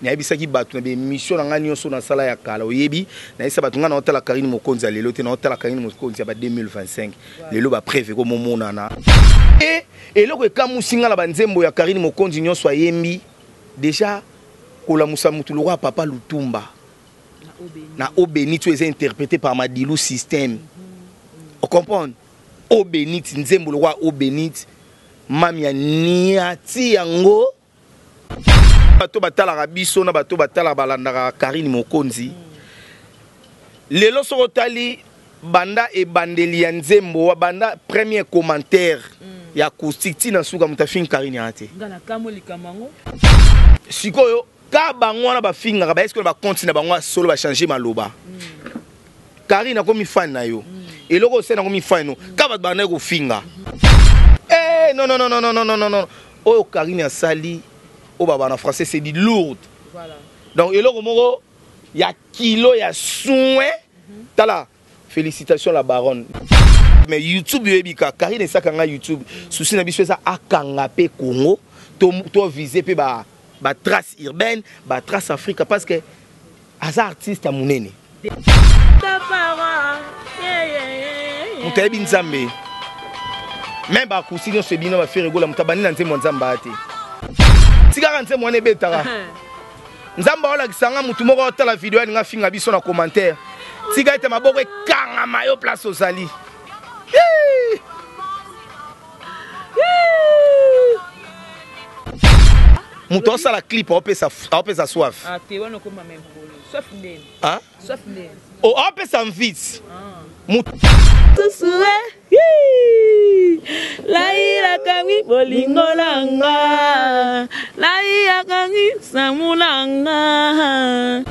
Nayebisaki bato na baémission na ngai nyonso nasala ya kala, oyebi, nayebisa bato ngai naotala Karine Mokonzi ya lelo te, naotala Karine Mokonzi ya ba 2025. Lelo bapreuve ekomomonana. E eloko ekamusi ngai na banzembo ya Karine Mokonzi nyonso ayembi déjà, kolamusa motu lokola Papa Lutumba na Obenit, oyo eza interprété par Madilu Système. Ocomprendre? Obenit, nzembo lokola Obenit, mami ya niati yango. Bato batalaka biso na bato batalaka, balandaka Karine Mokonzi lelo, soki otali banda ebandeli ya nzembo, banda premier commentaire ya acoustique ntina suka, moto afingi Karine aya te. Sikoyo ka bango wana bafingaka, bayeski na bakonti na bango ya solo, bachange maloba. Karine akomi fan na yo, eloko osali nakomi fan no ka bato bandaki kofinga. Eh, non, non, non, non, non, non, non, oyo Karine asali, oyo baba na français c'est du lourd. Voilà. Donc eloko moko ya kilo ya soin. Tala, félicitations la baronne. Mais YouTube, oyebi ka Karine esaka nga YouTube, souci na biso eza akanga mpe Congo, to vise mpe ba batrace urbaine, batrace Afrique, parce que aza artiste ya monene. Moto ayebi Nzambe, me bakusi nyonso ebino baFerre Gola, moto abandi na nzembo ya Nzambe aya te. Tikaka nzembo wana ebetaka, Nzambe aolakisa nga motu moko otala video alinga afinga biso na commentaire. Tika ete maboko ekangama yo place ozali. Moto aosala clip, aopesa soif, aopesa envie. Susue layilaka bolingo na nga, layilaka samu na nga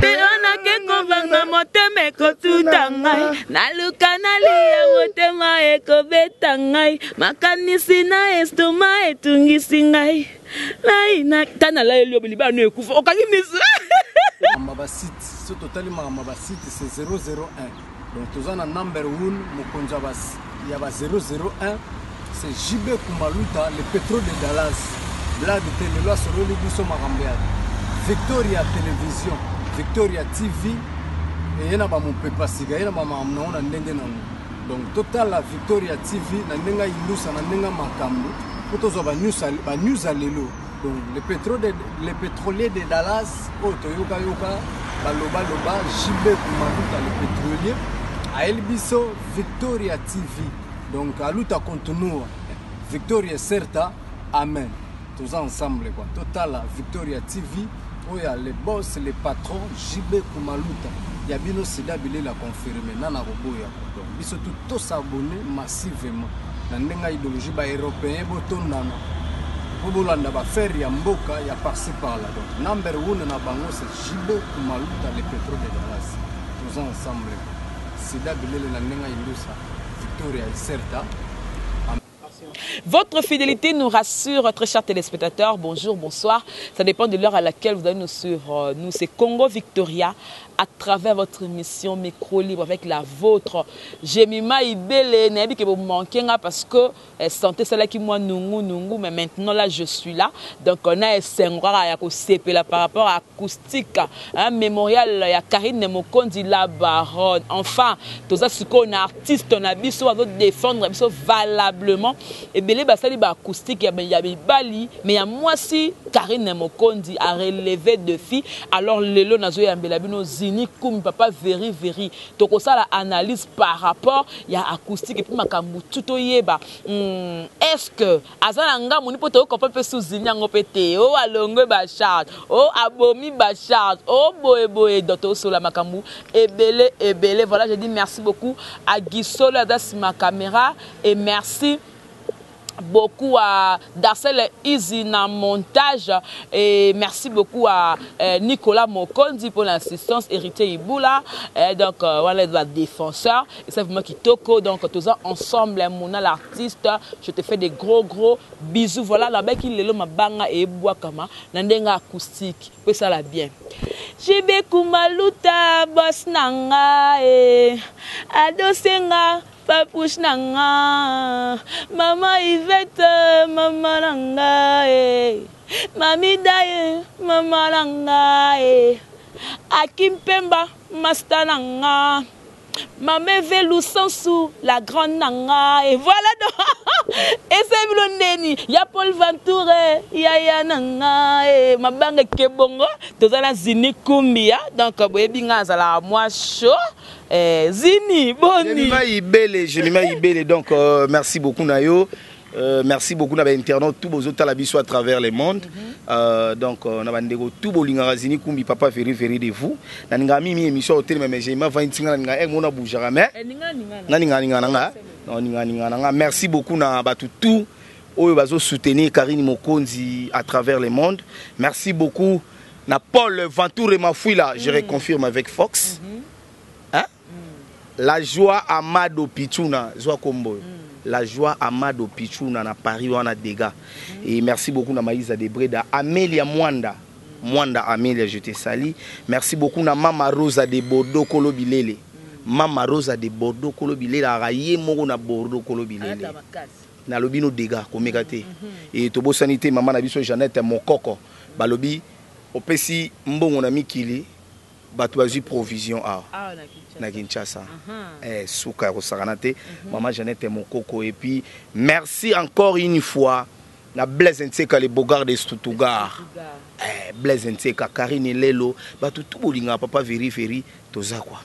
onake kovanga, motema ekotuta ngai, naluka nalia, motema ekobeta ngai, makanisi na estomac etungisi ngai. Ta nalayeli yo libano ekufa, okangi miso. Makambo basite, so totali makambo basite, c'est 001. Donc toza na number 1, mokonzi ya ba 001, c'est JB Kumaluta, le pétrole de Dallas. Blague te, lelo asololi biso makambo ya Victoria Télévision, Victoria TV eye na bamopepa sika, ye na bamakambo nango na ndenge nango. Donc totala Victoria TV na ndenge ayindusa, na ndenge makambo mpo tozwa banews ya lelo. Donc le pétrolier de Dallas, oyo toyokayoka balobaloba, JB Kumaluta le pétrolier ayeli biso Victoria TV. Donc aluta continua, victoria certa, amen. Toza ensemble quoi. Totala Victoria TV oyo ya le boss, le patron JB Kumaluta ya bino, sida bilela confirme nana koboya. Donc biso tu tosabonner massivement na ndenge ya idéologie. Baeuropéen botondana mpo bolanda baaffaire ya mboka ya par-ci par-là. Donc number one na bango, c'est JB Kumaluta le pétrole de Dallas. Toza ensemble, sida bilele na ndenge ya indusa, victoria ecerta. Votre fidélité nous rassure, très chers téléspectateurs. Bonjour, bonsoir. Ça dépend de l'heure à laquelle vous allez nous suivre. Nous, c'est Congo Victoria, à travers votre émission Micro Libre avec la vôtre. Jemima Ibele, nayebi que vous manquez parce que santé celle qui moi nungu nungu, mais maintenant là je suis là. Donc on a esengo ya kosepela par rapport à acoustique, hein, mémorial ya Karine Mokonzi la baronne. Enfin, toza sikoyo na artiste na biso azo défendre biso valablement. Ebele basali ba acoustique ya mibali, mais ya mwasi, Karine Mokonzi a relevé défi. Alors lelo nazoyambela bino Zini Kumi, papa Veri Veri. Tokosala analyse par rapport ya acoustique et puis makambo tout toyeba. Est-ce que aza na ngambo ni mpo tokokompa mpe su Zini yango mpe te, o alongwe bacharge, o abomi bacharge, o boyeboye? Donc tosola makambo ebele ebele. Voilà, je dis merci beaucoup à Gisolo aza nsima caméra et merci beaucoup à Darcel Easy na montage et merci beaucoup à Nicolas Mokondi pour l'assistance, héritier Iboula et donc voilà le défenseur et ça vraiment kitoko. Donc tous ensemble, mon l'artiste, je te fais des gros gros bisous. Voilà la belle qui lelo mabanga et boakama na ndenga acoustique pe ça la bien. JB Kumaluta boss nanga eh adosenga papouche na nga, mama Ivete, mama na nga eh. Mami Daye, mama na ngai. Akim Pemba, master na nga. Mame Velu Sansu, la grande na nga. Et voilà donc. Ese bino ndeni ya Paul Venture, ya ya na nga. Eh, mabanga kebongo, tozala Zini Kumbia. Donc boyebi nga azala moi chaud. Eh, Zini, boni. Jemima Ibele, Jemima Ibele, donc merci beaucoup Nayo. Merci beaucoup na ba internautes tout bozotala biso à travers le monde. Donc na bandeko tout bolingaka Zini Kumbi papa veri veri de vous. Na ninga mimi émission au télé mais Jemima va ntinga na ninga eh mona bougera mais. Eh, ninga ninga. Na ninga ninga na nga. Na ninga ninga na nga. Merci beaucoup na batu tout oyo bazo soutenir Karine Mokonzi à travers le monde. Merci beaucoup na Paul Ventour et Mafuila, je reconfirme avec Fox. Hein? La joie Amado Pichuna, joie combo. La joie Amado Pichuna na Paris wana dégâts. Et merci beaucoup na Maïsa de Breda, Amélia Mwanda. Mwanda Amélia, je te salue. Merci beaucoup na Mama Rosa de Bordeaux Kolo Bilele. Mama Rosa de Bordeaux Kolo Bilele, araye moko na Bordeaux Kolo Bilele. Alata makasi. Na lobino dégâts komeka te. Et tobo sanité mama na biso Jeannette Mokoko. Balobi opesi mbongo na mikili bato bazwi provision awa. Ah, na Kinshasa. Na Kinshasa. Eh, suka ya kosakana te. Mama Jeannette Mokoko. Et puis merci encore une fois na Blaise Ntseka le Bogard de Stuttgart. Stuttgart. Eh, Blaise Ntseka, Karine Lelo, bato tout bolinga papa veri veri toza quoi.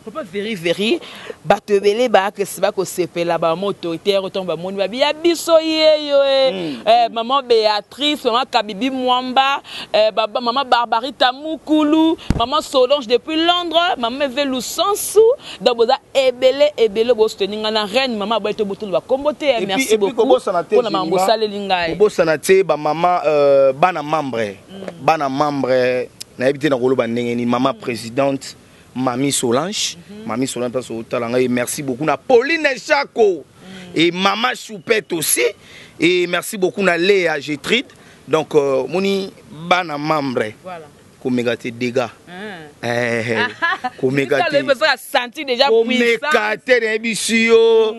Papa veri veri, bato ebele bayakesi bakosepela ba mama autoritaire otango bamoni babi ya biso yeyo e. Eh, maman Béatrice, maman Kabibi Mwamba, eh, baba, maman Barbarita Mukulu, maman Solange depuis Londres, maman Evelu Sansu, donc boza ebele ebele bo soutenir nga na reine maman Boyeto Botolo ba kombo te, Et puis, merci et puis, beaucoup kobosana te, pour na mambo Jemima, saleli ngai. kobosana te ba mama bana membre, bana membre nayebi te na koloba ndenge nini, mama présidente Mami Solange, Mami Solange parce que talanga et merci beaucoup na Pauline Chako et Mama Choupette aussi et merci beaucoup na Léa Gétride. Donc moni bana membre. Voilà. Komega te dégâts. Hein. Eh, komega Putain, te. le besoin a senti déjà Komega puissant. te na bisio.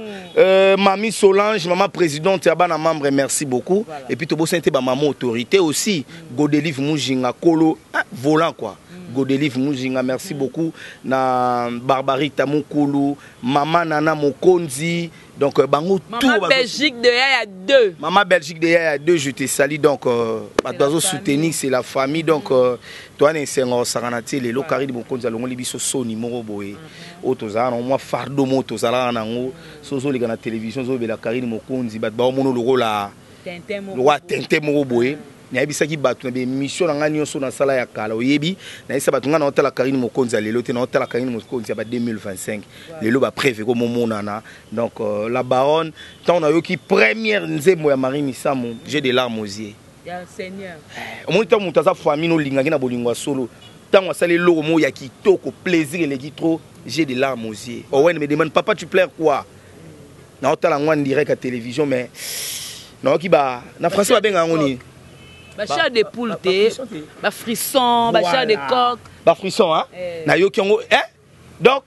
Mami Solange, maman présidente ya bana membre, merci beaucoup. Voilà. Et puis tobo sente ba maman autorité aussi. Godelive Mujinga Kolo, hein, volant quoi. Godelive Mujinga, merci beaucoup na Barbarita Mukulu, Mama Nana Mokonzi. Donc bango Maman tout bazo Belgique de Yaya 2. Maman Belgique de Yaya 2, je te salue. Donc C'est bato la bazo famille. soutenir, c'est la famille. Donc toi na esengo osakana te lelo Karine Mokonzi alongoli biso soni moko boye. Oyo tozala na mwa fardeau moko tozalaka nango. So ozoleka na télévision, ozobela Karine Mokonzi, bato baomona lokola Tintin moko lokola boye. Tintin moko boye. Nayebisaki bato na ba émission na ngai nyonso nasala ya kala, oyebi, nayebisa bato ngai naotala Karine Mokonzi ya lelo te, naotala Karine Mokonzi ya ba 2025. Lelo bapreuve ekomomonana. Donc la baronne, ntango nayoki première nzembo ya Marie Misamu, j'ai des larmes aux yeux. Ya Seigneur. Eh, omoni ntango moto aza famille nolingaki na bolingo ya solo, ntango asali eloko moko ya kitoko, plaisir eleki trop, j'ai des larmes aux yeux. Owen me demande: papa, tu pleures quoi? Naotala yango en direct à télévision, mais nayoki ba na français babengaka yango nini? Ba chair de poule te, ba frisson, ba chair de coq. Ba frisson, hein? Eh. Nayoki yango, hein? Donc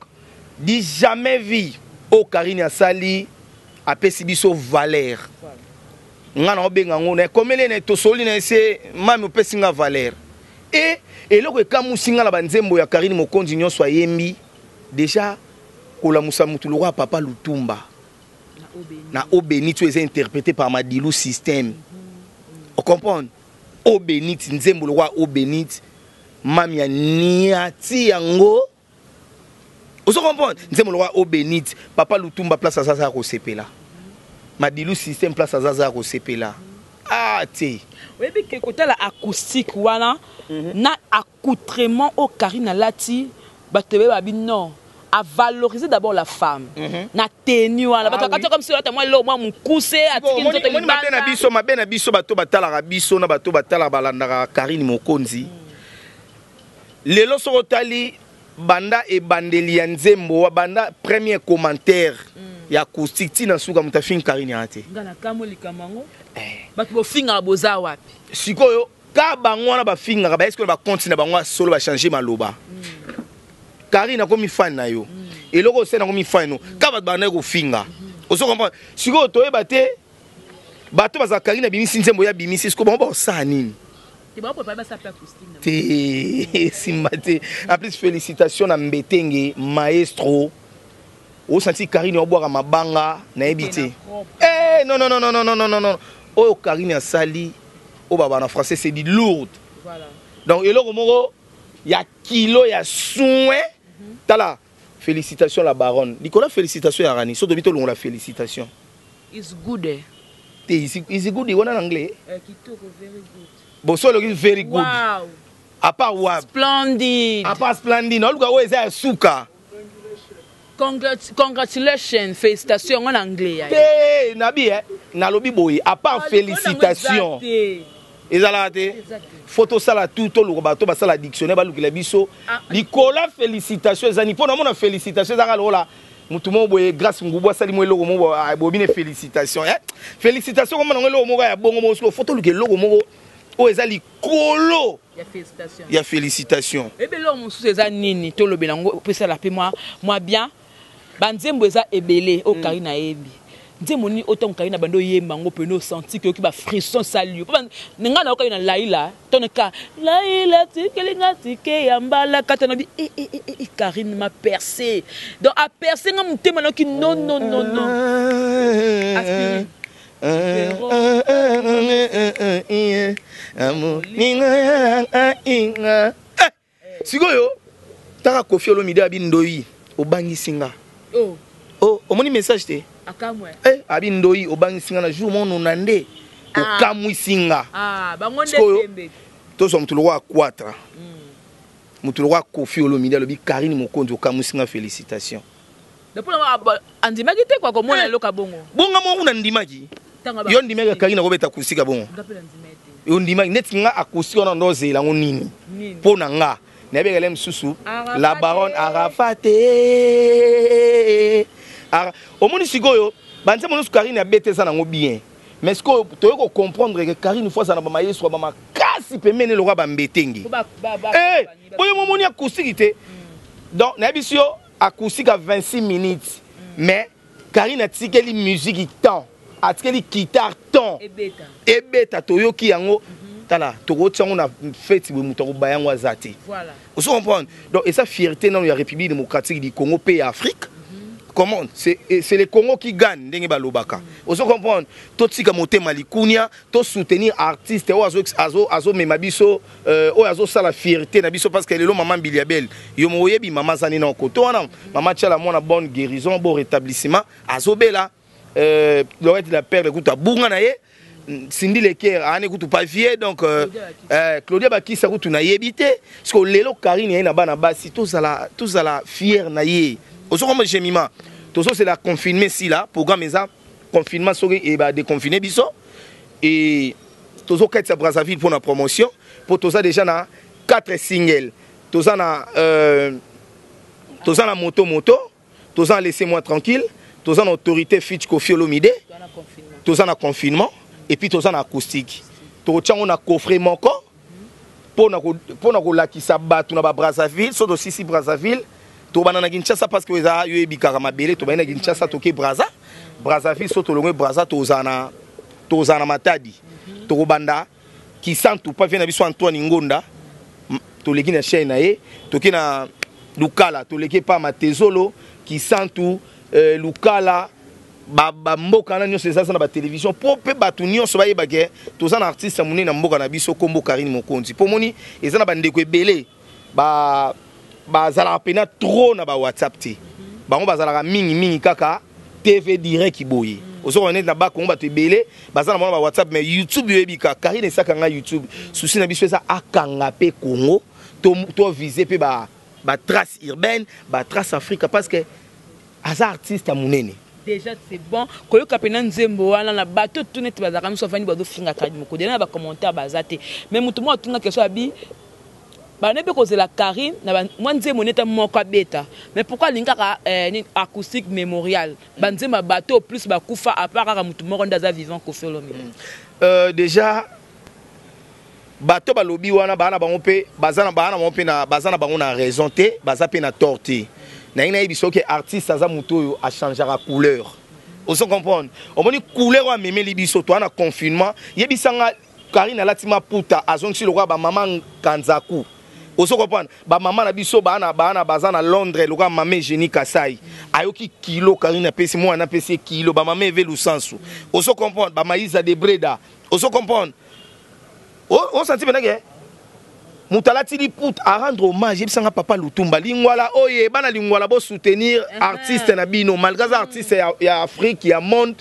di jamais vu oyo Karine asali, apesi biso valeur. Nga na obenga yango na ekomeli na tosoli na ese mami opesi nga valeur. E eloko ekamusi nga na banzembo ya Karine Mokonzi nyonso ayembi déjà, kolamusa mutu lokola papa Lutumba na Obenit oyo eza interprété par Madilu Système, ocomprendre? Obenit, nzembo lokola Obenit, mami ya niati yango, ozo comprendre? Nzembo lokola Obenit, papa Lutumba place aza aza ya kosepela, Madilu Système place aza aza ya kosepela. Ah te. Oyebi ke kotala acoustique wana na accoutrement oyo Karine alati, bato ebele babi non, a valoriser d'abord la femme na tenue wana. Bato akati comme si olata mwa eloko mwa mokuse, atiki nzoto Omoni mabe na libanda. biso, mabe na biso, bato batalaka biso na bato batalaka balandaka Karine Mokonzi lelo, soki otali banda ebandeli ya nzembo wa banda premier commentaire ya acoustique ntina suka, moto afingi Karine aya te. Nga na kamwe likambo yango, bato bofingaka boza wapi? Sikoyo ka bango wana bafingaka, bayeski na bakonti na bango ya solo, bachange maloba. Karine akomi fan na yo, eloko osali nakomi fan no ka bato bandaki kofinga, ozo comprendre? Sikoyo toyeba te. Bato bazala Karine abimisi nzembo, ye abimisi, siko bango baosala nini? Te, esimba te. En plus, félicitation na Mbetenge maestro. Osanti Karine obwaka mabanga, nayebi te. Eh, non, non, non, non, non, non, non, non. Oyo Karine asali, oyo baba na français, c'est du lourd. Voilà. Donc eloko moko ya kilo ya soin. Tala, félicitation la baronne. Likolo félicitation ya rani so tobi tolongola félicitation. Is good, eh. Te, is good wana na anglais. Eh, kitoko, very good. Bon, so oloki very good. Wow. À part wab. Splendid. À part splendide, oluka oyo eza ya suka. Congratulations, félicitations yango na anglais ya. Te, nabi, eh, nalobi boye, à part félicitation ezalaka te. Fo tosala tout, toluka bato basala dictionnaire, balukela biso likolo félicitation ezani, mpo namona félicitation ezaka lokola motu moko boye, Grâce Ngubu asali mo eloko moko bobine félicitation, eh? Félicitation komona nango eloko moko ya bongo moko. Sikoyo fo toluka eloko moko oyo eza likolo ya félicitation. Ebe eloko mosusu eza nini? Tolobela yango mpo esala mpe mwa bien. Banzembo eza ebele oyo Karine ayebi. Nzembo nini oyo ntango Karine abandi oyemba yango pene osenti ke oyoki bafrisson esali yo? Ngai nayoka yo na Laila, toneka Laila tikelinga tike ya mbala kata, nabi e, e, e, e, Karine m'a percé. Donc apercé nga motema, nayoki non, non, non, non. Aspirine. Sikoyo taka Kofi Olomide abi ndoi obangisi nga. Oh. Oh, omoni message te? Eh, abi ndoi obangisi nga na jour monona nde okamwisi nga. Sikoyo tozwa motu lokwa akwatra, motu lokwa Kofi Olomide alobi Karine Mokonzi okamwisi nga, félicitation. Andimaki te kwa komona eloko ya bongo. Bonga moko kuna ndimaki. Yo ndimaki Karine akobeta kusika bongo? Yo ndimaki neti nga akusika wana, ndo ozela yango nini? Mpo na nga nayebekele mosusu la baronne Arafate. Omoni sikoyo banzembo nyonso Karine abete eza nango bien, mais sikoyo toyei kocomprendre ke Karine fo aza na bamayesu ya bamakasi pembeni lokola bambetenge boyo momoni acoustique te. Donc nayebisi yo, acoustique à 26 minutes, mais Karine atikeli musique temps, atikeli guitare temps ebeta. Toyoki yango. Tala, tokotia yango na feti boye, moto akobaya yango aza te. Ozo comprendre? Donc eza fierté nano ya République démocratique du Congo mpe ya Afrique. Comment, c'est le Congo qui gagne, ndenge balobaka. Ozo comprendre? Totika motema likunia, tosoutenir artiste oyo azomema biso, oyo azosala fierté na biso, parce que lelo mama Mbiliabel, yo mo oyebi mama azani na koto wana, mama Tiala mwana, bonne guérison, bon rétablissement, azobela. Lorette la Perle kutu abunga na ye, Cindy Leker aani kutu pas vie. Donc Claudia Bakisa kutu nayebi te. Parce que lelo Karine ye na bana basi, tozala fier na ye. Ozokoma Jemima, tozozela confinement sila, programme eza confinement, soki eba déconfiner biso et tozokatisa Brazzaville mpona promotion, mpo toza déjà na 4 single. Toza na moto moto, toza na laissez moi tranquille, toza na autorité feat Kofi Olomide, toza na confinement et puis toza na acoustique. Tokotia yango na coffret moko mpona kolakisa bato na babrazzaville. So tosisi Brazzaville, tobanda na Kinshasa, parce que eza yo oyebikaka mabele. Tobandi na Kinshasa, toke Braza, Brazzaville. So tolongwe Braza, tozala na Matadi, tokobanda Kisantu pa vie na biso Antoine Ngonda, toleki na chaîne na ye, toke na Lukala, toleki pa Matezolo, Kisantu, Lukala, bamboka wana nyonso eza na batélévision, mpo mpe bato nyonso bayebake toza na artiste ya monene na mboka na biso, nkombo Karine Mokonzi. Mpo moni eza na bandeko ebele bazalaka mpena trop na bawhatsapp te, bango bazalaka mingimingi kaka TV direct boye. Ozoka neti na Bakongo bato ebele baza na bango na bawhatsapp, mais YouTube oyebi kaka Karine esaka nga YouTube. Susi na biso eza akanga mpe Congo, to vise mpe batrace urbaine, batrace Afrique, parce que aza artiste ya monene. Déjà c'est bon koyoka mpena nzembo wana na bato tu neti bazalaka miso afandi, bazofinga Karine Mokonzi na bacommentaire baza te. Mais motu moko atunga question, abi bana mpe kozela Karine na mwa nzembo neta moko abeta, mais pourquoi alingi kaka acoustique mémorial, banzembo ya bato plus bakufa, à part kaka motu moko nde aza vivant, Kofi Olomide? Déjà bato balobi wana baa na bango mpe baza na bango mpe baza na bango na raison te, baza mpe na tort te. Naye nayebi soki artiste aza motu oyo achangeaka couleur. Ozo comprendre? Omoni couleur oyo amemeli biso, toa na confinement. Yebisa nga, Karine alati maputa, azongisi lokola ba mama Kanzaku. Ozo comprendre? Ba mama na biso bana bana baza na Londres lokola mama Eugénie Kasai. Ayoki kilo Karine apesi mwana apesi ye kilo ba mama Eve Lusansu. Ozo comprendre? Ba Maïsa de Breda. Ozo comprendre? O senti pena ke moto alati liputa a rendre hommage. Yebisanga papa Lutumba Lingwala oye, bana Lingwala bo soutenir artiste na bino malgré aza artiste ya Afrique, ya monde,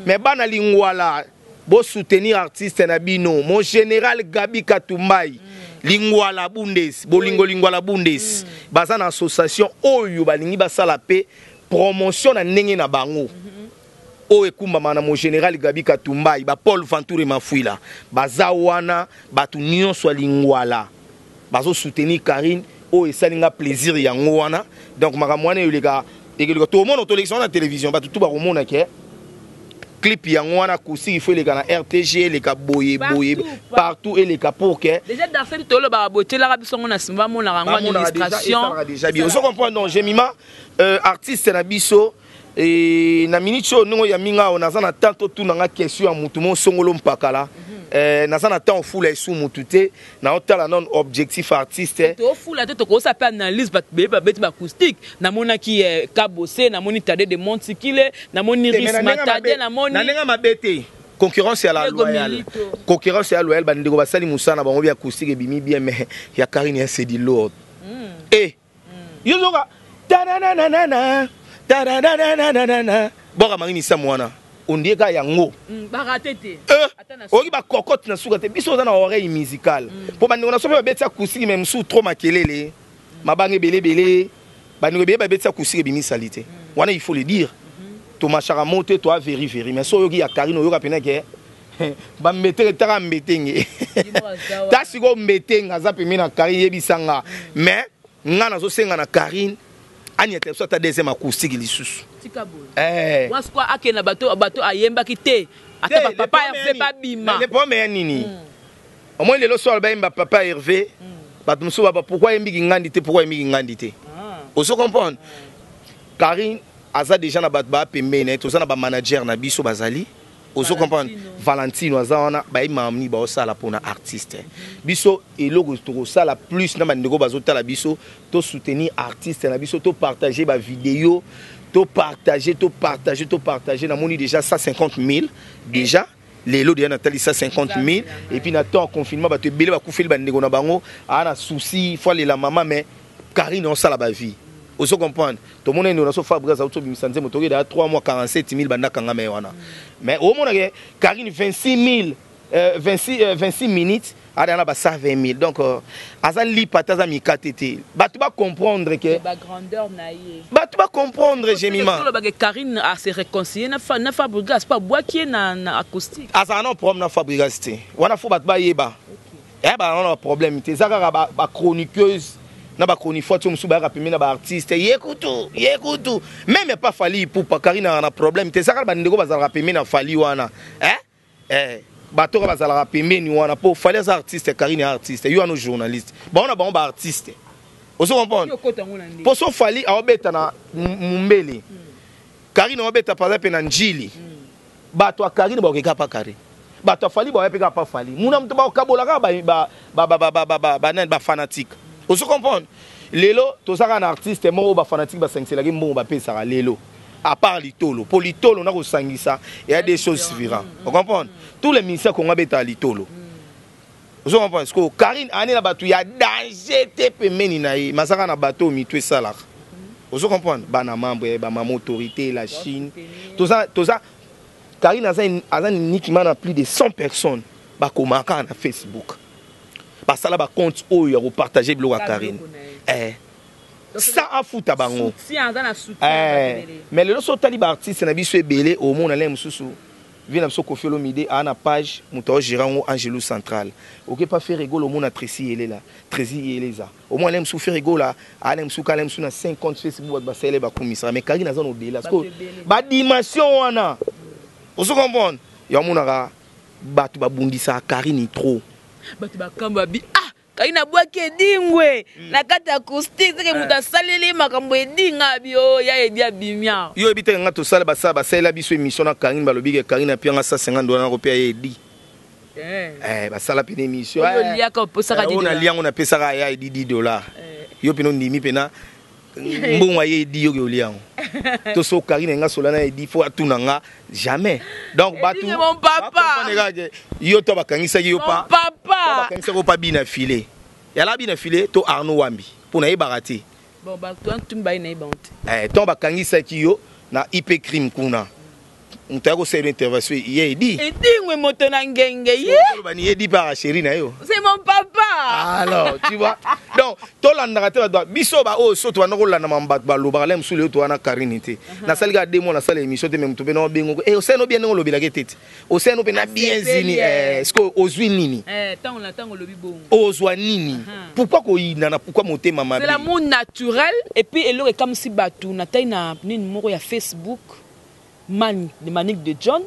mais bana Lingwala bo soutenir artiste na bino, mon général Gabi Katumbai. Lingwala Bundes, bolingo Lingwala Bundes. Baza na association oyo balingi basala pe promotion na ndenge na bango. Oyo ekumbama na mon général Gabi Katumbai, ba Paul Venture Mafuila baza wana, bato nyonso ya Lingwala bazo soutenir Karine. Oyo esali nga plaisir yango wana. Donc makambo wana eleka ekeleka, tomona, tolekisa na télévision, bato tu bakomona ke clip yango wana acoustique, il faut eleka na RTG, eleka boye boye partout, eleka pour que Déjà Darcel, tolobaka botielaka biso ngo na nsima, bamonaka yango administration. Déjà bien, ozo comprendre? Donc Jemima, artiste na biso, e, na minute oyo ndenge oyambi nga awa, naza na temps totuna nga question ya mutu mo songolo mpakala. Naza na temps ofula esu mutu te, naotala non objectif artiste. Tofula te, tokosa mpe analyse. Bato beye babeti baacoustique, namonaki Kabose, namoni Tade de Montikile, namoni Ris Matade, namoni Na ndenge mabe te, concurrence ya la loyale, concurrence ya loyale. Bandeko basali mosala na bango bien, acoustique ebimi bien, mais ya Karine ya c'est du lourd. E yo zoka tananana tananana, boka mangi misamu wana ondie kaka yango. Barate te. Oyoki bakokote na suka te. Biso oza na oreille musicale, mpo bandeko na so mpe babeti acoustique, mais mosusu trop makelele, mabanga ebele ebele. Bandeko ebele babeti acoustique, ebimisali te wana, il faut le dire. Tomashaka mo te, toa veri veri, mais so oyoki ya Karine, oyoka pena ke bambeteke taka mbetenge ta. Sikoyo mbetenge aza pembeni na Karine, yebisanga. Mais nga nazosenga na Karine aniata biso ata deuxième acoustique lisusu. Wasiko akende bato bato ayembaki te, ata bapapa Hervé babima. Le problème ya nini? Omoi lelo so bayemba papa Hervé, bato mosusu baba pourquoi ayembiki ngandi te, pourquoi ayembiki ngandi te? Ozo comprendre? Karine aza déjà na bato baa pembeni, toza na bamanager na biso bazali. Ozo comprendre? Valentino aza wana, bayebimaka nini baosala mpona artiste. Biso eloko tokosala plus na bandeko bazotala biso, tosoutenir artiste na biso, topartage bavideo, topartage, topartage, topartage. Namoni déjà 150 000 déjà lelo, déjà natali 150 000. Et puis na temps confinement, bato ebele bakufeli bandeko na bango, aa na souci fo alela mama, mais Karine osala bavie. Ozo comprendre? Tomona endo na so Fabrice auto bimisa nzembo, tokeda 3 mois, 47 000 banda kangama ye wana. Mais omona ke Karine 26 000, 26, 26 minutes ada na ba 120 000. Donc aza lipa te, aza mikate te. Bato bacomprendre ke bagrandeur na ye. Bato bacomprendre, Jemima. Olobaka Karine ase réconcilier na Fabrigas mpo abwaki ye na acoustique. Azala na problème na Fabrigas te wana, fo bato bayeba eya bana na baproblème te. Eza kaka bachroniqueuse na bachroniqueur ti mosusu bayaka pembeni na baartiste, ye kutu, ye kutu même epa Fally Ipupa. Karine aka na problème te, eza kaka bandeko bazalaka pembeni na Fally wana, eh? Eh, bato kaka bazalaka pembeni wana, mpo Fally aza artiste, Karine ya artiste, yo wana journaliste, bango na bango baartiste. Ozo comprendre? Mpo so Fally aobeta na Mumbele, Karine aobeta par exemple na Njili, bato ya Karine bakokeka pa Karine, bato ya Fally baoya mpe kaka pa Fally. Muna moto bakokabola kaka banani, bafanatique. Ozo comprendre? Lelo toza kaka na artiste moko oyo bafanatique basangiselaki mbongo bapesaka lelo, à part litolo, mpo litolo na kosangisa eya des choses différentes. Ocomprendre? Tous les ministères Kongo abetaka litolo. Ozo comprendre? Parce que Karine ani na bato ya danger te pembeni na ye, mazaka na bato oyo mitu esalaka. Ozo comprendre? Bana membre, bamama autorité, la Chine, toza Karine aza uniquement na plus de 100 personnes bakomaka na Facebook, basala bacompte oyo ya kopartage biloko ya Karine, sa afuta bango. Mais lelo so otali baartiste na biso ebele, omona le mosusu vie na biso Kofi Olomide aa na page, moto aogéra yango Angelo Central. Oke pa Ferre Gola, omona Tracy Elela, Tracy Eleza, omona le mosusu Ferre Gola aa na mosusu kala mosusu na 5 compte Facebook, bato basalele bakumisaka. Mais Karine aza na odela parce que badimension wana. Ozo comprendre? Ya omonaka bato babundisaka Karine trop. Bato bakambo babi ah. Karine abwaki edingwe na kati ya acoustique, seke moto asaleli makambo edinga abi o ya edi abimi awa. Yo oyebi te nga tosala basala basalela biso émission na Karine, balobi ke Karine apianga 150 dollars na kopia ye edi. Eh, basala pene émission. Oyo oliaka opesaka 10 dollars. Nalia yango, napesaka ya edi 10 dollars. Yo pene ondimi pena mbongo aye edi, yoki olia yango to so Karine nga sola na edi fo atuna nga jamais. Donc bato c'est mon papa. Bacomprendre kaka ke yo to bakangisaki yo Mon pa papa. Bakangisaki yo pa bina file yala bina file to Arnaud Wambi mpo nayebaka te. Bon, bato wana tumi baye na ye bango te. Eh, ntango bakangisaki yo na IP crime kuna, moto aya kosala intervention ye edi. Edingwe moto na ngenge ye. Olobani edi par chéri na yo. C'est mon papa. Alors tu vois, donc tolandaka te bato biso baoyo so tobanda kolanda mama bato balobaka la mosusu. Lelo towana Karine te, nasali kaka 2 mois nasala émission te, mais moto mpe na obengo e osali no bien ndenge olobelaki te te osali no mpe na bien zini. Ce que ozwi nini? Ntango na ntango olobi bongo. Ozwa nini? Pourquoi koyinana? Pourquoi motema mabe? C'est l'amour naturel. Et puis eloko ekamwisi bato, natai na nini moko ya Facebook, man Manique de John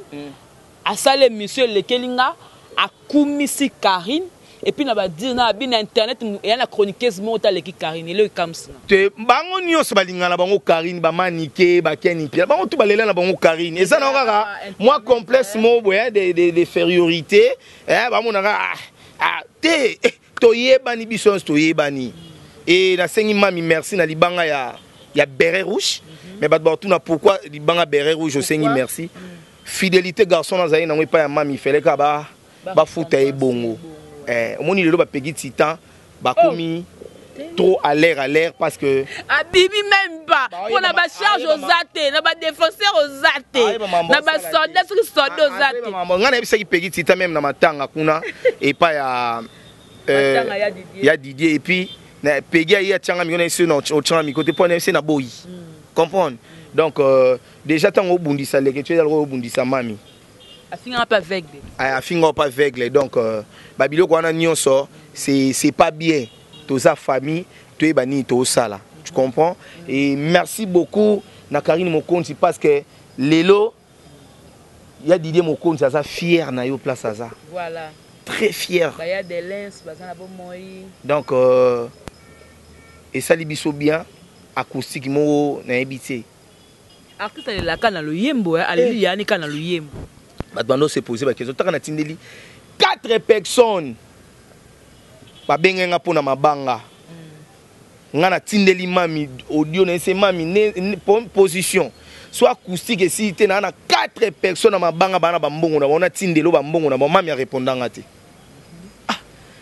asali émission elekeli nga, akumisi Karine, et puis na badire na abi na internet eya na chroniqueuse moko te aleki Karine. Eloko ekamwisi nga. Te, bango nyonso balingana na bango Karine, bamanike bakeni pia, bango tu balela na bango Karine. Eza na kaka mwa complexe moko boye d'infériorité, bamonaka ah, ah, te toyebani, biso nyonso toyebani. E nasengi mami merci na libanga ya béret rouge. Mais bato batuna pourquoi libanga béret rouge. Osengi merci, fidélité garçon nazali nango epai ya mami, fele kaka bafuta ye bongo. Omoni lelo bapegi titan bakomi trop à l'air parce que Abimi même pas mpo na bacharge oza te, na badéfenseur oza te, na basoldat, soki soldat oza te. Ngai nayebisaki Pegi Tita même na matanga kuna epai ya Matanga ya Didier. Ya Didier. Et puis na Pegi aye atianga miko na ye, na otianga miko te mpo na ye na boyi comprendre. Donc déjà ntango obundisa leke tu ezalaka obundisa mami. Afingaka mpe aveugle. Afinga pas aveugle. Donc babiloko wana nyonso, c'est pas bien. Toza famille, toyeba nini tozosala, tu comprends? Et merci beaucoup na Karine Mokonzi, parce que lelo ya Didier Mokonzi aza fier na yo place aza. Voilà. Très fier. Baya delins baza na bomoi. Donc esali biso bien, acoustique moko nayebi te. Artiste alelaka na loyembo, aleli yani kaka na loyembo. Bato bando se pose baquestion taka natindeli 4 personnes, babenge nga mpo na mabanga. Nga natindeli mami audio na ese mami ne position so acoustique esili te, naa na 4 personnes na mabanga, baa na bambongo na bango, natindeli bambongo na bango. Mami arépondanga te. Ah,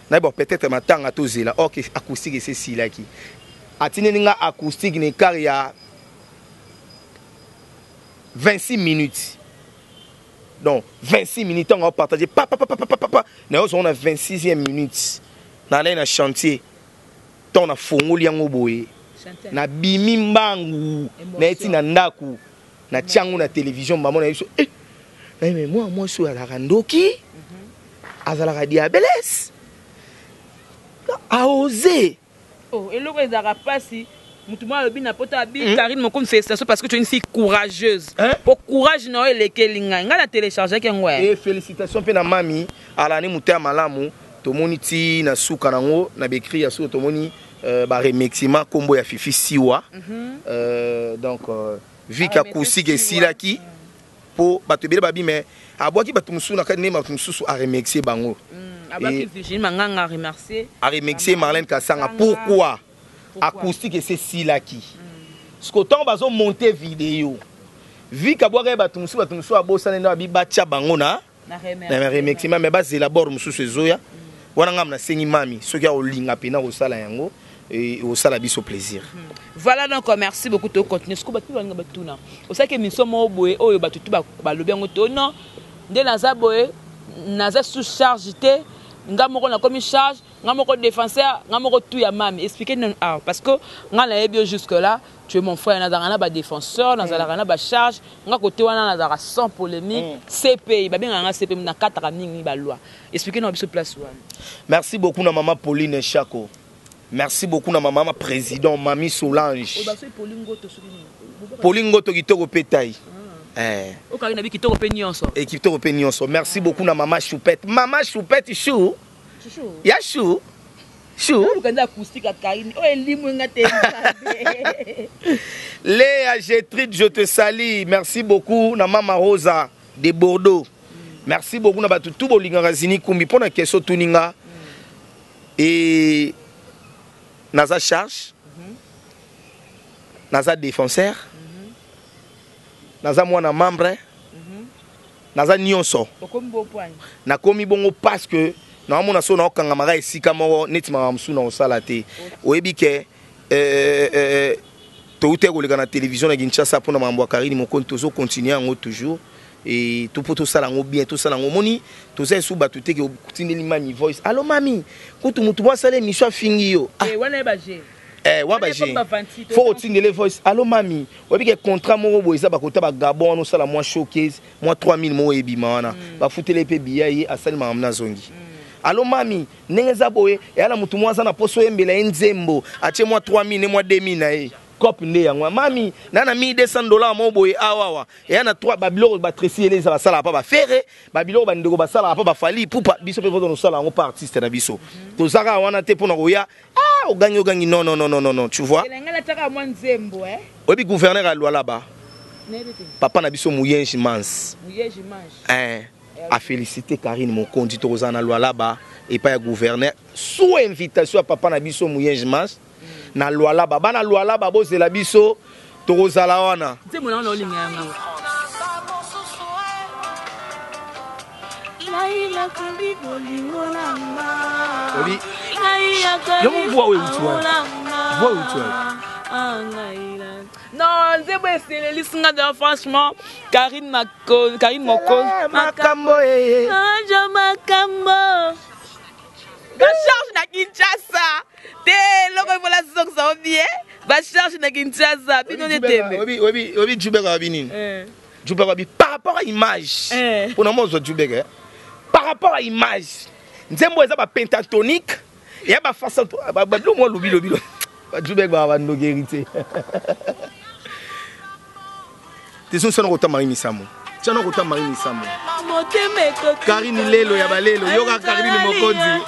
nayeba peut-être matanga tozela. Ok, acoustique esi esilaki, atindeli nga acoustique na écart ya 26 minutes. Donc 26 minutes ntango aopartage papapapapapa na yo ozongo na 26e minute, nalai na chantier. Ntango nafongoli yango boye, nabimi mbangu, nayeti na ndako, natia yango na télévision, mama na biso eh, mais mwa mwasi oyo azalaka ndoki, azalaka diabeles aose. Oh, eloko ezalaka mpasi, motu moko alobi na poto abi Karine Mokomi, félicitation parce que tu es une fille courageuse. Po courage na yo elekeli ngai, ngai na téléchargeaki yango. E félicitation mpe na mami alani moto ya malamu. Tomoni ti na suka nango na baécrit ya suka, tomoni baremerciement nkombo ya Fifi Siwa. Donc vu que acoustique esilaki mpo bato ebele babi, mais abwaki bato mosusu na kati nde bato mosusu aremercier bango. Abwaki Virginie Manganga, aremercier. Aremercier Marlène Kasanga. Pourquoi? Acoustique ese esilaki parce que ntango bazomonte video, vu que abwaka ye bato mosusu, bato mosusu abosani nde babi batya bango na remerciement. Mais bazela bord mosusu ezoya wana. Ngambo nasengi mami soki akolinga mpena kosala yango, osala biso plaisir. Voilà, donc merci beaucoup. Tocontinue siko. Bato balinga batuna, osalaki émission moko boye oyo bato tu balobi yango to non, nde naza boye, naza sous charge te, nga moko nakomi charge, nga moko défenseur, nga moko tout ya mami. Explique nanu awa, parce que nga nayebi yo jusque là, tu es mon frère. Nazalaka na badéfenseur, nazalaka na bacharge, nga kote wana nazalaka sans polémique. CPI babengaka nga CPI, nakataka mingi baloi. Explique na biso place wana. Merci beaucoup na mama Pauline Chako, merci beaucoup na mama président mami Solange Pauline Ngoto, kitoko mpe tai. Okangi na bi kitoko mpe nyonso. E kitoko mpe nyonso. Merci beaucoup na mama Choupette, mama Choupette chou ya chou. Chou. Oluka nde acoustique ya Karine oyo elimwe nga te. Léa Gétride, je te salue. Merci beaucoup na Mama Rosa de Bordeaux. Merci beaucoup na bato tout bolingaka Zini Kumbi mpo na question tuninga. Et naza charge. Naza défenseur. Naza mwana membre. Naza nyonso. Nakomi bongo parce que naomona so naokangamaka esika moko neti makambo mosusu na kosala te. Oyebi ke touti koleka na télévision na Kinshasa mpona makambo ya Karine Mokonzi, tozocontinue yango toujours et to mpo tosala yango bien, tosala yango. Omoni, toza esu bato te ke otindeli mami voice: "Allo mami, kutu motu mo asala émission afingi yo." Ah. Wana ye baje. Eh, wa baje fo otindele voice: "Allo mami, oyebi ke contrat moko boye eza bakota bagabon wana, osala mwa showcase mwa 3000 moko ebima wana." Bafuteli mpe biya, ye asali makambo, nazongi: "Allo mami, ndenge eza boye, eya na motu moko aza na poso oyembela ye nzembo, atie mwa 3000 ne mwa 2000 na ye cope nde yango. Mami, na 1200 $ moko boye awawa, eya na 3 babiloko batresi ele eza basalaka mpa bafere, babiloko bandeko basalaka mpa bafali pupa. Biso mpe voto nosala yango mpa artiste na biso. Toza kaka wana te mpona koya, ah, ogangi ogangi, non, non, non, non, non, tu vois." Ngai nataka mwa nzembo, eh. Oyebi gouverneur ya Lualaba, papa na biso Muyenge Mans? Muyenge Mans. Eh, afélicité Karine Mokonzi. Tokozala na Lualaba epai ya gouverneur sous invitation ya papa na biso Muyenge Mans na Lualaba. Bana Lualaba, bozela biso, tokozala wana. Nzembo nango naolinga yango. Obi yango voix oyo euti wapi? Voix euti wapi? Non, nzembo eselelisi nga d'ailleurs, franchement. Karine Mako, Karine Moko. Makambo eye. Anjo makambo bacharge na Kinshasa te, eloko evola zongisa o bien bacharge na Kinshasa, bino nde tembe. Oyebi Jubeka wabi nini? Jubeka wabi par rapport à image. Mpona mo ozwa Jubeka par rapport à image, nzembo eza bapentatonique, eya bafaçon babilo mwa lobi lobi. Bajubeka baka bandoki héritier te. So nsana kota Marie Misamu, tiana kota Marie Misamu. Motema. Karine lelo ya balelo, yoka Karine Mokonzi.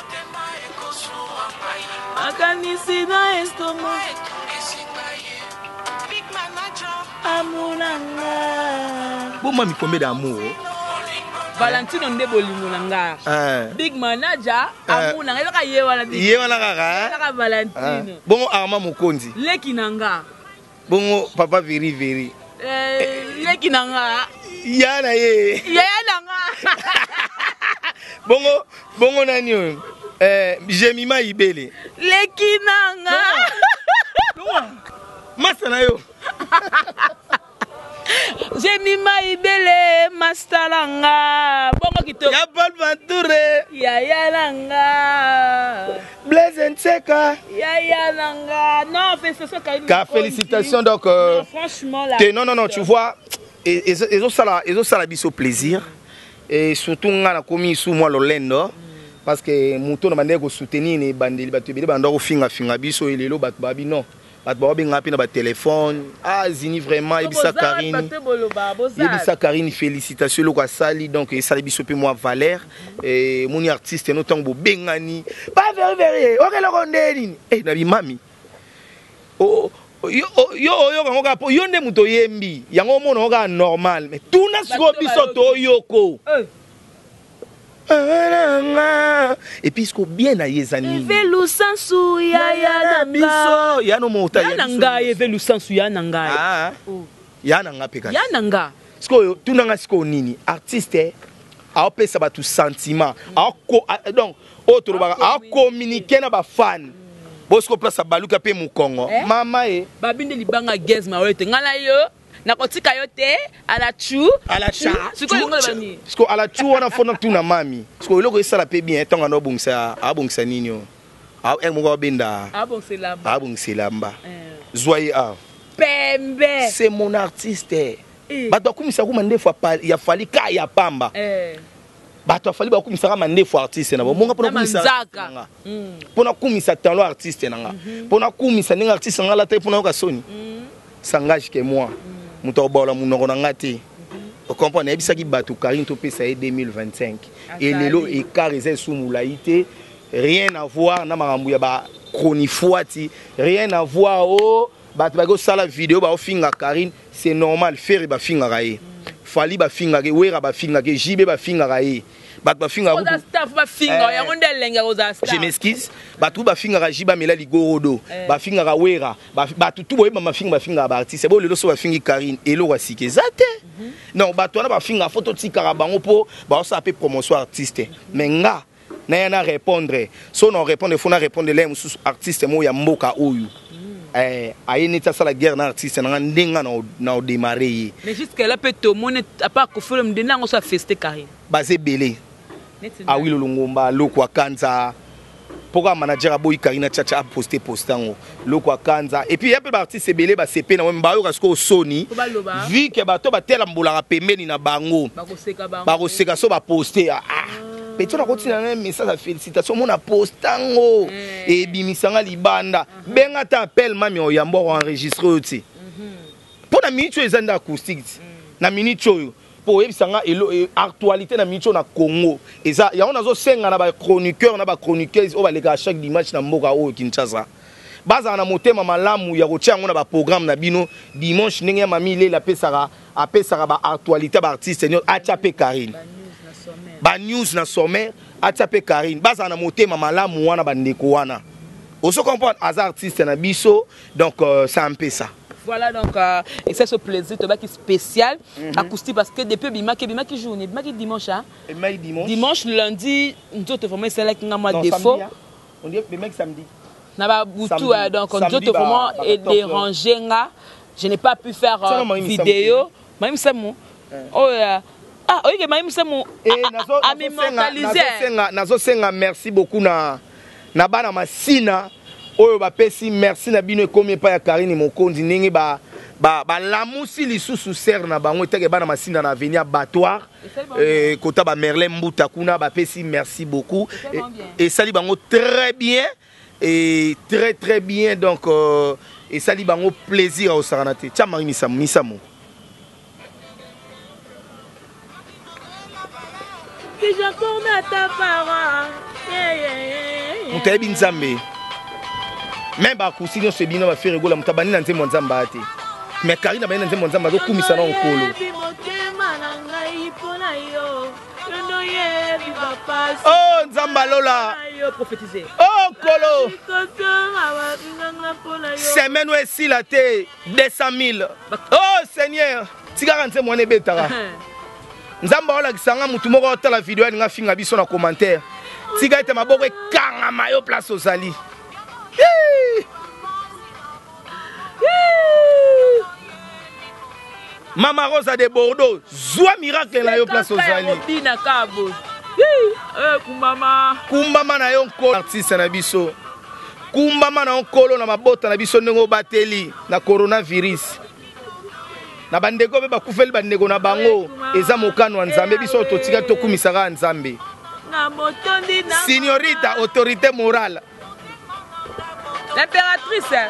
Makanisi na estomac, amour na nga. Bomami, combien d'amour? Valentino nde bolingo na nga. Big Manager, amour na nga ezaka ye wana. Ye wana kaka. Ezaka Valentino. Bongo Armand Mokonzi? Leki na nga. Bongo papa Veri Veri? Leki na nga. Ya na ye. Yaya na nga. Bongo bongo nani oyo, Jemima Ibele? Leki na nga. Masa na yo. Jemima Ibele, master na nga, bongo kitoko. Ya Paul Venture. Yaya na nga. Blaise Nseka. Yaya na nga. Non, félicitations Karine. Ka félicitations donc Non, franchement là. Te, non, non, non, tu vois, ezosala ezosala biso plaisir et surtout nga nakomi su mwa lolendo parce que moto na bandeki kosoutenir na ebandeli, bato ebele banda kofingafinga biso. Elelo bato babi non, bato baobenga mpe na batelefone: "Ah Zini, vraiment, yebisa Karine, yebisa Karine félicitation, eloko asali." Donc esali biso mpe mwa valeur. Moni artiste no, ntango bobengani ba veri veri, okeloko nde nini na bimami yo oyoka yango kaka mpo yo nde moto oyembi yango, omona yango kaka normal. Mais tuna sikoyo biso toyoko et puis siko bien na ye eza nini? Lusansu, yaya na biso, ya no mota. Ya na ngai, Eve Lusansu, ya na ngai. Ya na nga mpe kasi. Ya na nga. Sikoyo tunanga sikoyo nini? Artiste aopesa bato sentiment, donc oyo tolobaka acommunique na bafane. Bosiko place abaluka mpe mokongo mama ye. Babinde libanga gaz mawe te, ngai na yo nakotika yo te ala chu. Ala cha. Sikoyo elingo loba nini? Siko ala chu wana, fo natuna mami siko eloko esala mpe bien. Ntango ando abongisa, abongisa nini oyo moko abenda? Abongisa elamba. Abongisa elamba, zwa ye awa. Pembe. C'est mon artiste. Bato bakumisaka kuma ndefu ya Fali ka ya pamba. Bato afali bakumisaka mandefu artiste na bomonga mpona mpona kumisa talent artiste na nga, mpona kumisa ndenge artiste na nga alata, mpona yoka soni. S'engage que moi moto akobaola monoko na nga te, ocomprendre? Nayebisaki bato Karine topesa ye 2025, elelo écart eza esu molai te. Rien à voir na makambo ya ba chronifuati, rien à voir o oh, bato baki kosala video baofinga Karine, c'est normal. Ferre bafingaka ye, Fally bafingaka ye, Wera bafingaka ye, JB bafingaka ye, bato bafingaka. Eh. Je m'excuse, bato bafingaka JB amela ligorodo, bafingaka Wera, bato tu boyeba mafinga, bafingaka baartiste. Bo lelo so bafingi Karine, eloko ya sika eza te. Non, bato wana bafingaka, fo totikaka bango mpo baosala mpe promotion artiste. Mais nga naya na répondre, so na répondre, fo na répondre le mosusu artiste moko ya mboka oyo aye neti asala guerre na artiste nanga, ndenge na odémarre ye. Mais jusque là mpe tomoni, à part Koffi Olomide, nde yango so afeste Karine? Baza ebele. Awilo Longomba, Loko Akanza, mpo kaka manager aboyi Karina Chacha aposte poste yango, Loko Akanza, et puis ya mpe baartiste ebele basepe na bayoka sikoyo soni, vu que bato batelambolaka pembeni na bango, bakoseka so baposte. Ah, petit, nakotina na message ya félicitation, mona poste yango ebimisanga libanda. Benga ata appel, mami oyambo akoenregistre oyo ti mpo na minute oyo eza nde acoustique ti na minute oyo, mpo oyebisanga actualité na minute oyo na Congo eza yango. Nazosenga na bachroniqueur na bachroniqueuse oyo balekaka chaque dimanche na mboka oyo Kinshasa, bazala na motema malamu ya kotia yango na baprogramme na bino dimanche, ndenge ya mami Lela apesaka baactualité ya baartiste nyonso, atia mpe Karine, banews na sommaire, atia mpe Karine. Bazala na motema malamu wana, bandeko wana, ozo comprendre, aza artiste na biso. Donc c'est un peu ça. Voilà, donc et c'est ce plaisir tobaki spécial acoustique, parce que depuis bimaki, bimaki journée, bimaki dimanche, hein? Bimaki dimanche. Dimanche, lundi nzoto vraiment esalaki nga mwa défaut. Samedi, hein? On dit bimaki samedi. Na babutu, donc nzoto vraiment edéranger nga, je n'ai pas pu faire vidéo. Mayi Misamu oyo, ah, oyike Mayi Misamu amimentaliser. Nazosenga merci beaucoup na bana Masina oyo bapesi merci na bino, ekomi epai ya Karine Mokonzi, ndenge balamusi lisusu sere na bango etake bana Masina na avenue Abattoir, kota bamerlin Mbuta kuna, bapesi merci beaucoup, esali bango très bien et très très bien. Donc esali bango plaisir aosakana te. Tia Mari Misamu, Misamu. Si je tourne ta parole. Moto ayebi Nzambe, me bakusi nyonso ebino baFerre Gola, moto abandi na nzembo ya Nzambe aya te, mais Karine abandi na nzembo ya Nzambe, azokumisa na Nkolo. Motema na ngai mpo na yo, yondo yebi bapasi. Oh Nzambe alola! Yo prophétiser. Oh Nkolo! Kotonga babinganga mpo na yo. Semaine oyo esila te, 200 000. Oh Seigneur, tikaka nzembo wana ebetaka. Nzambe aolakisa nga motu moko otala video, alinga finga biso na commentaire. Tika ete maboko ekangama yo place ozali. Hii! Mama Rosa de Bordeaux, zwa miracle na yo place ozali. Bina kabo kumama. Kumbama na yo Nkolo, artiste na biso, kumbama na yo Nkolo na mabota na biso, ndenge obateli na coronavirus, na bandeko mpe bakufeli bandeko na bango. Eza mokano ya Nzambe. Biso oyo totika, tokumisaka ya Nzambe. Na motondi na Signorita autorité morale. L'impératrice.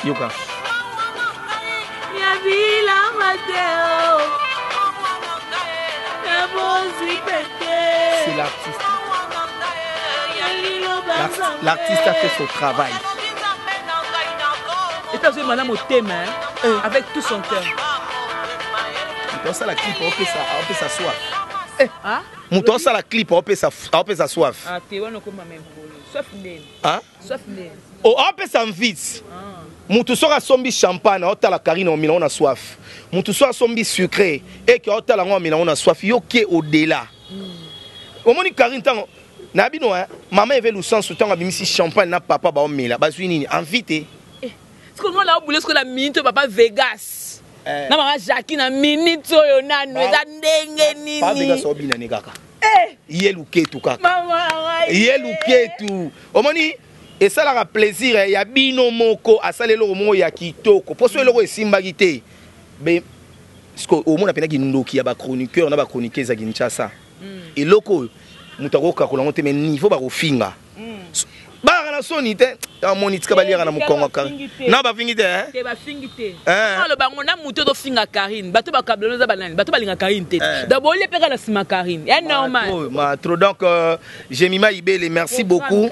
Yoka. Ya bilamba te o ya bozwi pete. C'est l'artiste. Ya liloba. L'artiste a fait son travail. Et azwi mana motema, hein, avec tout son cœur. Moto asala clip aopesa soif. Ah. Moto asala clip aopesa soif. Ah te, wana okoma même polo soif ndeni. Ah? Soif ndeni. O aopesa mvite. Motu soki asombi champagne, aotala Karine, omela ngo na soif. Motu soki asombi sucré eke, aotala yango, amela ngo na soif. Yo ke au-delà, omoni Karine ntango na bino, mama Eve Lusansu, ntango abimisi champagne na papa, baomela, bazwi nini? Envie te. Sikoyo mwana obule sikoyo na minute oyo, papa Vegas na mama Jacki, na minute oyo nanu eza ndenge Pa Vegas nini? obina ne kaka. Eh! Ye luketu kaka. Mama ngai. Ye luketu. Omoni, esalaka plaisir ya bino moko asala eloko moko ya kitoko, mpo so eloko esimbaki te be siko omona mpenza kindoki ya bachroniqueur na bachroniqueuse ya Kinshasa. Eloko oyo moto akokakola yango te, mais niveau bakofinga. Balaka. Na soni te, amoni tika baliaka na mokongo kaka na bafingi te. Te, bafingi te. Aloba yango na motu ozofinga Karine, bato bakablono eza banani? Bato balinga Karine te. Donc bolie mpe kaka na nsima Karine ya normal. Ma trop. Donc Jemima Ibele, merci beaucoup.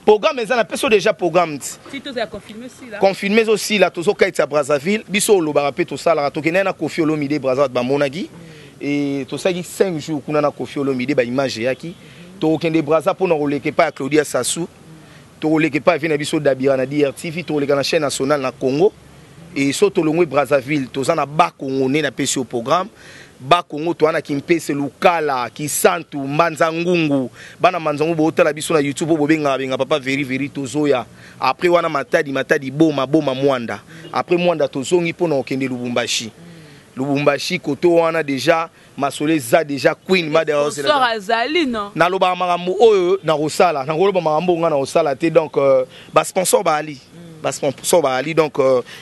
Programme eza na peso déjà, programme ti tozala confirmé osila. Confirmé ezosila, tozokaitisa Brazzaville. Biso olobaka mpe tosalaka, tokendaki na Kofi Olomide Brazza, bato bamonaki e tosalaki 5 jours kuna na Kofi Olomide, baimage eyaki. Tokokende Braza mpona koleka epai ya Claudia Sassou, tokoleka epai ya vie na biso Dabira na DRTV, tokoleka na chaîne nationale na Congo. E so tolongwe Brazzaville, toza na Bakongo nde napesi yo programme. Bakongo, toza na Kimpese, Lukala, Kisantu, Mbanza Ngungu. Bana Mbanza Ngungu, bootala biso na YouTube oyo bobengaka benga Papa Veri Veri. Tozoya après wana Matadi, Matadi Boma, Boma Mwanda. Après Mwanda tozongi mpona kokende Lubumbashi. Lubumbashi koto wana déjà masolo eza déjà. Queen Mother. Sponsor azali, non? Nalobaka makambo oyo nakosala, nakoloba makambo oyo nga nakosala te. Donc basponsor baali, basponsor baali. Donc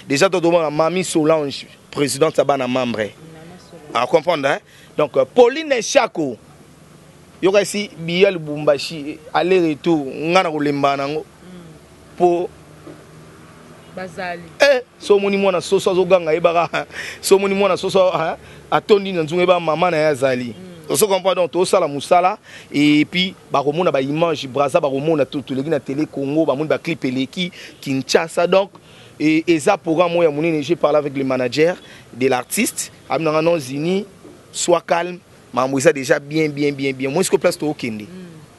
déjà totomona Mami Solange, présidente ya bana membre à comprendre, hein? Donc Pauline Chako, yoka esi biya Lubumbashi aller retour, nga na kolemba nango po bazali. Eh, so omoni mwana soso azoganga, yebaka so omoni mwana soso atondi na nzungu, yebaka mama na ye azali. Ozo comprendre? Donc tosala mosala et puis bakomona baimage Braza, bakomona toleki na Télé Congo, bamoni baclip eleki Kinshasa. Donc et eza programme oyo ya monene. J'ai parlé avec le manager de l'artiste, abinanga non, Zini, sois calme, makambo eza déjà bien, bien, bien, bien. Moi siko place tookende,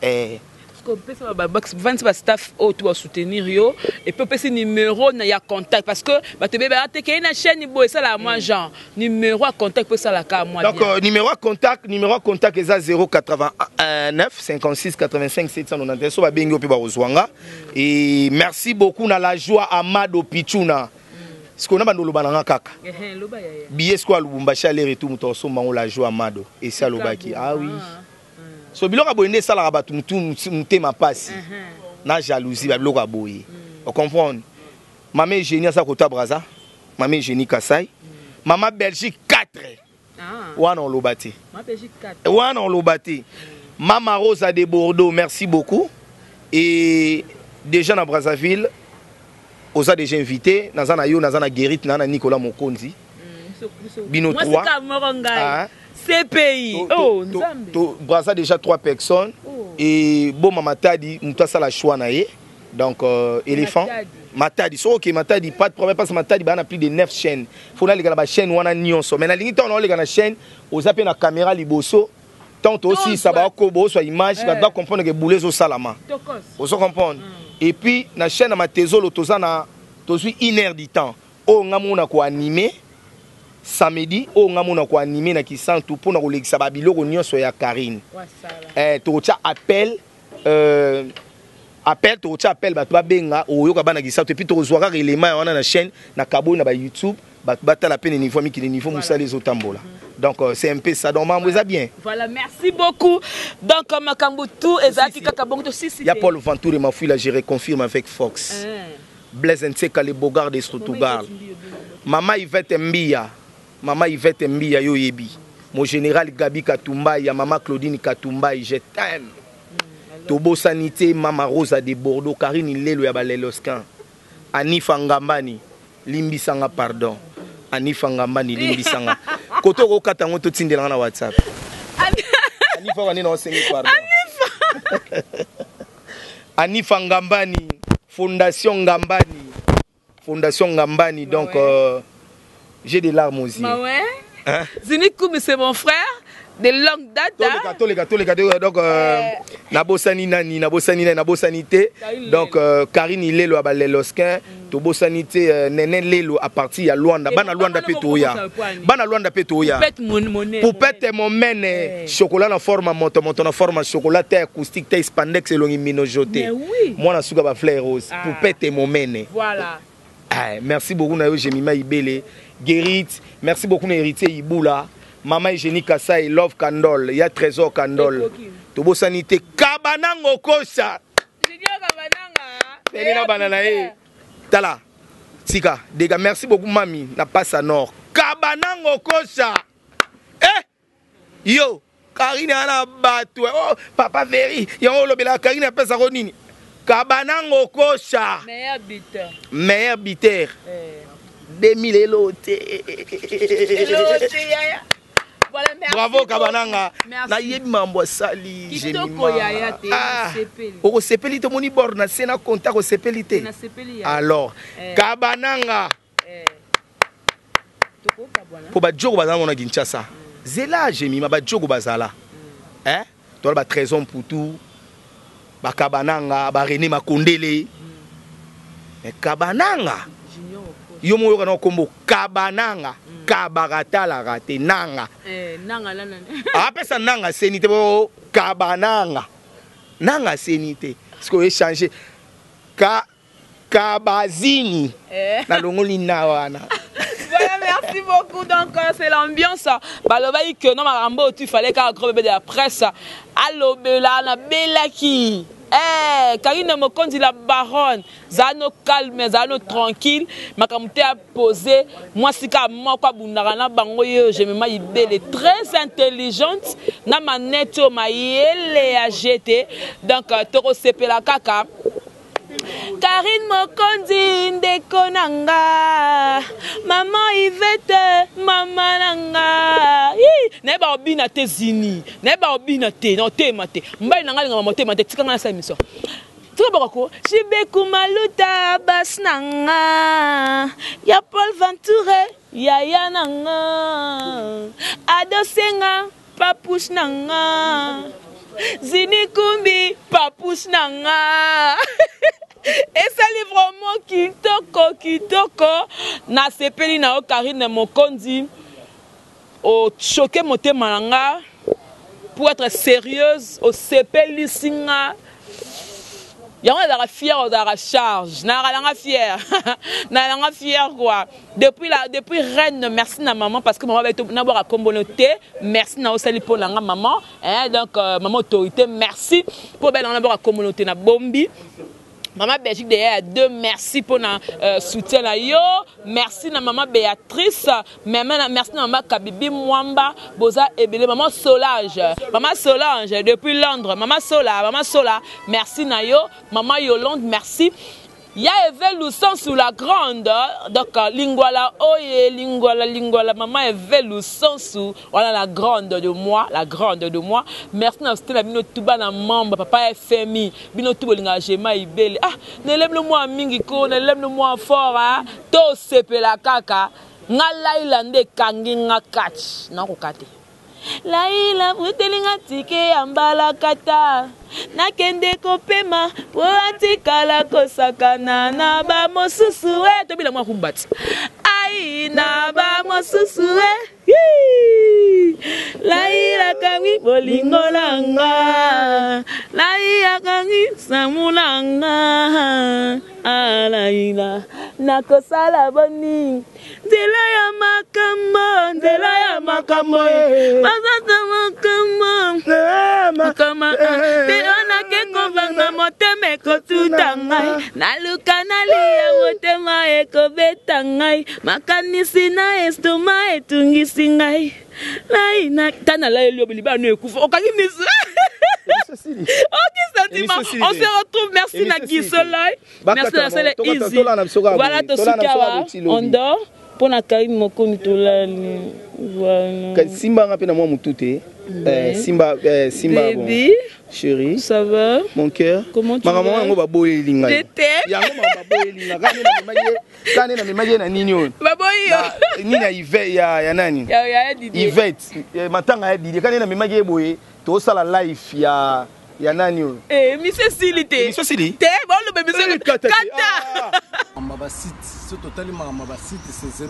eh. Kopesa vandisi bastaff oyo to basoutenir yo et puis opesi numéro na ya contact, parce que bato ebebe atekei na chaîne boye, esalaka mwa genre numéro ya contact mpo esalaka mwa. Donc numéro ya contact eza 089 56 85 791. So babengi yo mpe bakozwa nga. Et merci beaucoup na la joie Amado Pichuna. Sikoyo na bando oloba na nga kaka billet sikoyo ya Lubumbashi aller retour, moto akosomba yango la joie Amado esi alobaki. Ah oui, so biloko ya boye nde esalaka bato mutu motema mpasi na jalousie, babiloko ya boye, ocomprendre? Mama Eugénie aza kota Braza, mama Eugénie Kasai, mama Belgique 4 wana oloba te, wana oloba te. Mama Rosa de Bordeaux, merci beaucoup. Et déjà na Brazzaville oza déjà invité, naza na yo, naza na Guérite, na Nicolas Mokonzi, bino 3. Ah. CPI. Oh, Nzambe. Braza déjà trois personnes. Oh. Et Boma Matadi, moto asala choix na ye. Donc éléphant. Matadi. Matadi. So OK, Matadi, pas de problème parce que Matadi ba na plus de 9 chaînes. Faut na leka ba chaîne wana nyonso. Mais na lingi ntango na leka na chaîne, oza pe na caméra liboso. Tant aussi ça ba ko bo soit image, ba comprendre que boule zo salama. Ozo comprendre? Et puis na chaîne na Matezolo toza na tozui une heure du temps. Oyo nga mona ko animer samedi, oyo nga mona ko animer na Kisantu mpona kolekisa babiloko nyonso ya Karine. Tokotia appel, appel, tokotia appel, bato babenga, oyoka bana Kisantu. Et puis tokozwa kaka élément ya wana na chaîne na kaboi na bayoutube, bato batala mpe na niveau ya mikili, niveau mosala ezotambola. Donc c'est un peu ça. Donc mambo eza bien. Voilà, merci beaucoup. Donc makambo tout ezalaki kaka bongo to sisi. Ya Paul Ventour et Mafuila, je reconfirme avec Fox. Blaise Nseka, le Bogard de Stuttgart. Mama Yvette Mbia, Mama Yvette Mbia, yo yebi. Mon général Gabi Katumba, ya Mama Claudine Katumba, je t'aime. Tobosani te Mama Rosa de Bordeaux, Karine Lelo ya Baleloskin. Anifa Ngambani, limbisanga pardon. Anifa Ngambani, limbisanga. Koto okokata yango, totindelanga na WhatsApp. Anifa wani na osengi pardon. Anifa Ngambani, Fondation Ngambani. Fondation Ngambani, donc j'ai des larmes aux yeux. Bah ouais. Hein? Zini Koumi, c'est mon frère de longue date. Hein? Toleka, toleka, toleka. Donc nabosani nani, nabosani nani, nabosani te. Donc Karine Lelo abaleloskin, tobosani te Nene Lelo à partir ya Luanda, bana Luanda pe toya. Bana Luanda pe toya. Poupette momene. Momene, chocolat na forme moto, moto na forme chocolat te, acoustique te, spandex elongi minojo te. Oui. Mwana suka ba fleur rose. Ah. Poupette momene. Voilà. Ah, merci beaucoup na yo Jemima Ibele, Guérit, merci beaucoup na héritier Ibula, Mama Eugénie Kasai, Love Kandol, ya Trésor Kandol. Tobosani te Kabanango Kosa. Junior Kabananga. Teni na bana na ye. Tala. Tika, dega merci beaucoup mami na passa nord. Kabanango Kosa. Eh! Yo, Karine ana bato. Oh, papa Veri, yango olobela Karine apesa ko nini? Kabanango Kosha. Meilleur buteur. Meilleur buteur. Eh. 2000 elo te. Elo te yaya. Voilà, merci. Bravo Kabananga. Merci. Nayebi mambo asali. Kitoko yaya te, Ah, nasepeli. okosepeli te omoni bord na se na contact osepeli te. Nasepeli yaya. Alors, Eh. Kabananga Eh. Tokokabwana. po bajoko bazala mona Kinshasa. Zela Jemima bajoko bazala. Hein? Tola ba Trésor Mputu, ba Kabananga, ba René Makondele. Mais Kabananga Junior Okocha. yo moko oyoka na nkombo Kabananga, kabakatalaka te nanga. Eh, nanga lana. Apesa nanga seni te po kabananga. Nanga seni te. Sikoyo échanger ka kabazini. Eh. Nalongoli na wana. Voilà, merci beaucoup. Donc, c'est l'ambiance. Baloba que non, Marambo, tu fallait qu'un gros bébé de la presse. Alobela, na belaki. Eh, Karine Mokonzi, la baronne. Zano calme, zano tranquille. Makamute a posé. Moi, sika moko abundaka na bango yo, je me maibele très intelligente. Na manette o mayele ya GT. Donc, toko sepela kaka. Karine Mokonzi ndeko na nga mama Yvette mama na nga nayeba obina te zini nayeba obina te na otema te mobali na nga alingaka motema te tika nga nasala émission tika bokako Jibeku Maluta basi na nga ya Paul Venture yaya na nga Adosenga papouche na nga Zini Kumbi papouche na nga esali vraiment kitoko kitoko nasepeli na yo Karine Mokonzi ochoke motema na nga pour être sérieuse osepelisi nga yango nazalaka fier ozalaka charge nazalaka nanga fier nazalaka nanga fier quoi depuis la depuis reine merci na maman parce que maman baito nabwaka kombono te merci na osali mpo na nga maman hein, donc maman autorité merci mpo bela nga nabwaka kombono te na bombi Maman Belgique derrière deux merci pour na soutien na yo merci na maman Béatrice merci na maman Kabibi Mwamba Boza Ebele maman Solange depuis Londres maman Sola merci na yo maman Yolande merci Ya Eve Lusan sous la grande donc Lingwala oye Lingwala Lingwala maman Eve Lusan sous voilà la grande de moi la grande de moi merci na soutien na bino tuba na membre papa FMI bino tuba linga Jema Ibele ah n'elem le moi mingi ko n'elem le moi fort hein to sepela kaka nga laila nde kangi nga catch na kokate Laila futelinga tike ya mbalakata nakende kopema po atikala kosakana na ba mosusu e tobila mwa kumbati ai na ba mosusu e Laila kangi bolingo nanga Laila kangi samu nanga ah, Laila nakosala boni nzela ya makambo nzela ya makambo bazata makambo makambo te onake kovanga motema ekotuta ngai naluka nalia motema ekobeta ngai makanisi na estoma etungisi ngai nai na tana la elio libano ekufa okangi miso. Ok, sentiment. On se retrouve. Merci na Guy Soleil. Merci na Sele Easy. Voilà, tosukawa. On dort. Pour na Karine Mokonzi tolali. Voilà. Simba nga pe na mwa mutu te. Simba Simba bon. Baby. Chérie. Ça va? Mon cœur. Comment tu Makambo vas? yango baboyeli ngai. Je t'aime. Yango baboyeli ngai. Kane na memaki ye, kane na memaki ye na nini oyo? Baboyi yo. Na nini ya Yvette ya ya nani? Ya ya Didier. Yvette, matanga ya Didier. Kane na memaki ye boye, tosala live ya ya nani oyo? Eh, monsieur Sili te. Monsieur Sili? Te, bon le bébé Eh, kata te. Kata. Ah. Makambo ba site, so totali makambo ba site c'est 001.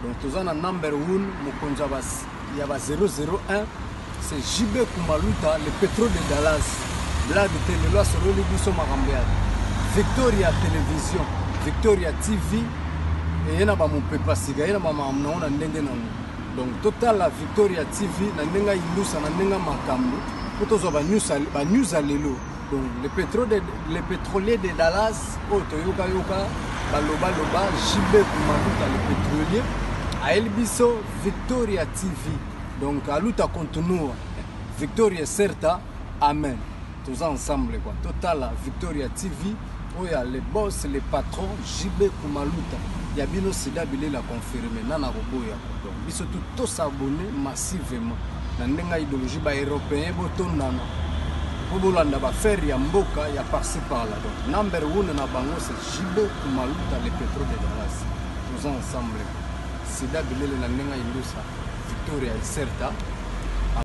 Donc toza na number 1 mokonzi ya ba 001 c'est JB Kumaluta le pétrole de Dallas. Blague te lelo asololi biso makambo ya Victoria Télévision, Victoria TV eye na ba mopepa sika ye na ba makambo nango na ndenge nango. Donc totala Victoria TV na ndenge indusa na ndenge makambo po tozwa ba news ba news ya lelo. Donc le pétrolier de Dallas oyo toyoka yoka baloba loba JB Kumaluta le pétrolier ayeli biso Victoria TV. Donc aluta continua Victoria certa amen. Toza ensemble quoi. Totala Victoria TV oyo ya le boss, le patron JB Kumaluta. Ya bino sida bilela confirme nana koboya. Donc biso tout to s'abonner massivement na ndenge ya idéologie ba européen botondana po bolanda ba faire ya mboka ya par-ci par-là. Donc number one na bango c'est JB Kumaluta le pétrole de Dallas. Toza ensemble. Sida bilele na ndenge ya indusa Victoria Iserta.